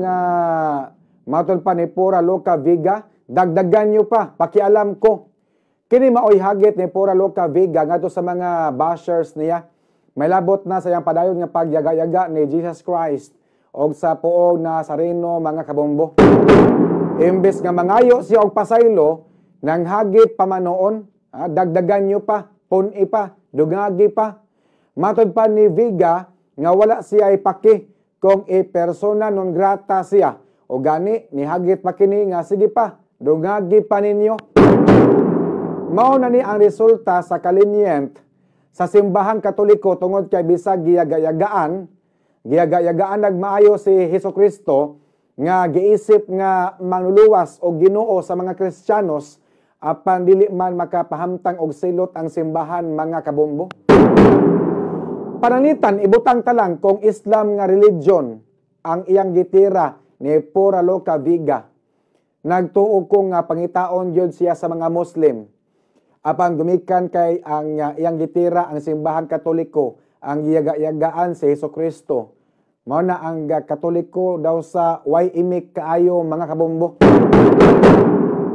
nga matod pa ni Pura Loca Vega, "Dagdagan nyo pa, pakialam ko." Kini maoy hagit ni Pura Loca Vega ngadto sa mga bashers niya. May labot na sa iyang padayon nga pagyaga-yaga ni Jesus Christ og sa Poong Nazareno, mga kabombo. Imbes nga mangayo siya og pasaylo, nang hagit pa manoon, "Dagdagan nyo pa, pun-i pa, dungagi pa." Matod pa ni Vega nga wala siya ipaki kung i-persona non grata siya. O gani, nihagit pa kini nga "Sige pa, dungagi pa ninyo." Mao na ni ang resulta sa kalenient sa Simbahang Katoliko tungod kay bisag giyagayagaan, giyagayagaan nagmaayo si Hesus Kristo nga giisip nga manluluwas o Ginoo sa mga Kristiyanos, apan dili man makapahamtang og silot ang simbahan, mga kabombo. Pananglitan, ibutang talang kung Islam nga religion ang iyang gitira ni Pura Loca Vega. Nagtuo ko nga pangitaon gyud siya sa mga Muslim. Apan gumikan kay ang iyang gitira ang Simbahan Katoliko, ang giyaga-yagaan si Hesus Kristo. Mao na ang Katoliko daw sa way imik kaayo, mga kabombo.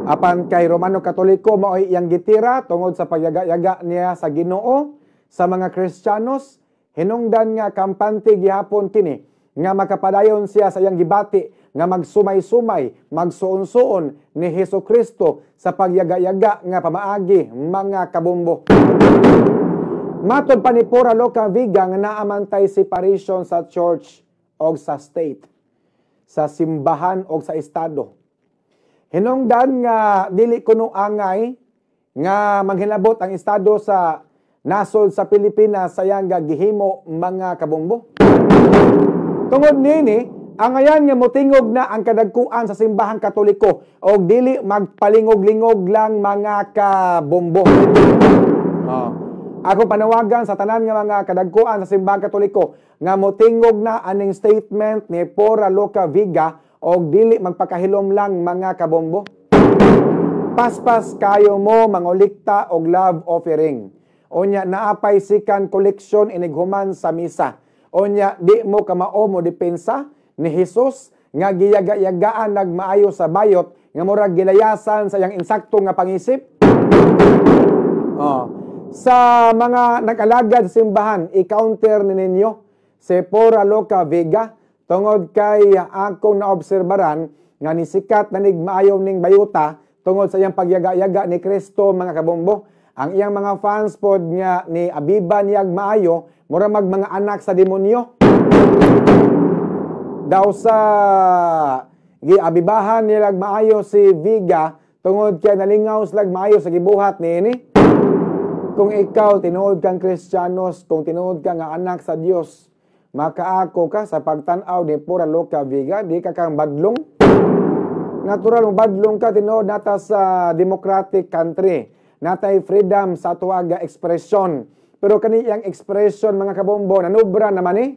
Apan kay Romano Katoliko mao'y iyang gitira tungod sa pagyaga-yaga niya sa Ginoo sa mga Kristiyanos, hinungdan nga kampante gihapon kini nga makapadayon siya sa iyang gibati nga magsumay-sumay, magsuon-suon ni Hesus Kristo sa pagyaga-yaga nga pamaagi, mga kabombo. Matod pa ni Pura Loca Vega nga naamantay separation sa church o sa state, sa simbahan o sa estado. Hinungdan nga dili kuno angay nga manghilabot ang estado sa nasod sa Pilipinas sa iyang gihimo, mga kabombo. Tungod nini, angayan nga motingog na ang kadagkuan sa Simbahang Katoliko og dili magpalingog-lingog lang, mga kabombo. Oh. Ako panawagan sa tanan nga mga kadagkuan sa Simbahang Katoliko nga motingog na aning statement ni Pura Loca Vega og dili magpakahilom lang, mga kabombo. Paspas kayo mo mangolikta og love offering. Unya naapay second collection inighuman sa misa. Unya di mo kamao mo depensa ni Jesus nga giyaga-yagaan nagmaayo sa bayot nga murag gilayasan sa iyang insakto nga pangisip. Oh. Sa mga nag-alagad sa simbahan, i-counter ni ninyo si Pura Loca Vega tungod kay akong naobserbaran nga nisikat na nigmaayo ning bayuta tungod sa iyang pagyaga-yaga ni Kristo, mga kabombo. Ang iyang mga fans pod nga ni abiba niyag maayo, mura mag mga anak sa demonyo. Daw sa giabibahan nilag maayo si Vega tungod kay nalingaw silag maayo sa gibuhat niini. Kung ikaw tinuod kang Kristiyanos, kung tinuod ka nga anak sa Dios, makaako ka sa pagtan-aw ni Pura Loca Vega, di ka kang badlong. Natural mo badlong ka, tinuod nata sa democratic country. Natay freedom sa tuwaga expression. Pero kani iyang expression, mga kabombo, nanubra naman eh.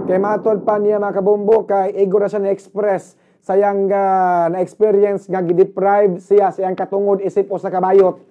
Kay matod pa niya, mga kabombo, kay igo na siya na-express sa iyang na-experience nga gideprive siya sa iyang katungod isip usa ka bayot.